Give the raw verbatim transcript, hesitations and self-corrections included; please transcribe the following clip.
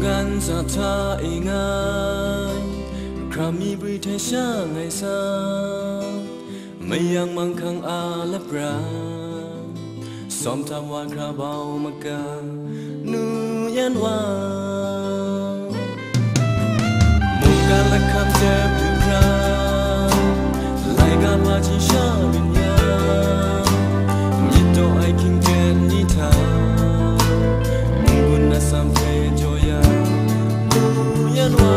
Kan za hta e ngai, hkra mi bri hte sha ngai sa, mayang manghkang a lapra, sawm tam wa hkra bau maga, nu yan wa. Mungkan lahkam jep du hkra, laika hpaji sha rin yang, myit daw ai hkying ten ni hta, n-gun atsam hpe jaw yang, nu yan wa.